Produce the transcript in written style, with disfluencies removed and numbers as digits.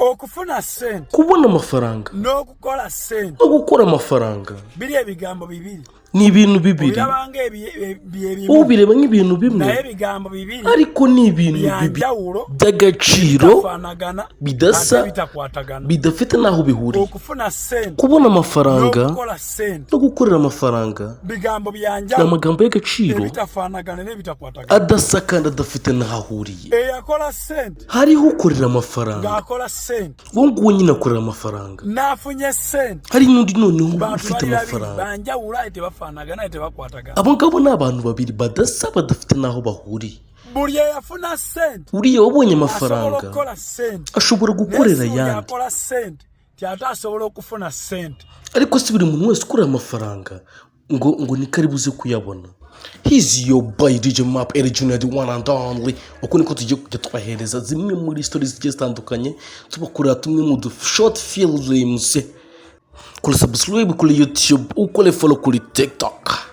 Okufuna ssente Kubona amafaranga n'okukola ssente no gukora amafaranga biri ebigambo bibiri. ni ibintu bibiri. Obirabanga byebimu, Ubireba nk'ibintu bimwe, naye ebigambo bibiri ariko ni ibintu bibiri byanjawulo, by'agaciro, bitafaanagana, bidasa, ate bitakwatagana. bidafite n'aho bihuriye. Okufuna ssente Kubona amafaranga n'okukola ssente no gukorera amafaranga bigambo ni byanjawulo, amagambo y'agaciro ebitafaanagana n'ebitakwatagana. adasa kandi adafite n'aho ahuriye. Eyakola ssente Hariho ukorera amafaranga, ng'akola ssente, uwo nguwo nyine akorera amafaranga. n'afunye ssente. Hari n'undi noneho Bantu ufite bali babiri amafaranga. banjawulo, aye tebafaanagana, aye tebakwatagana. Abo ngabo ni abantu babiri badasa, badafite n'aho bahuriye. Buli eyafuna ssente Uriya wabonye asobola amafaranga okukola ssente, ashobora gukorera naye si buli ayandi. akola ssente ti ate asobola okufuna ssente. Ariko si buri muntu wese ukorera amafaranga ngo niko ari buze kuyabona. He's your boy DJ Map Eri Junior, the one and only. Uko niko tugiye kujya tubahereza zimwe muri stories zigiye zitandukanye, tubakorera tumwe mu du short films. Kuri subscribe kuri YouTube, ukore follow kuri TikTok.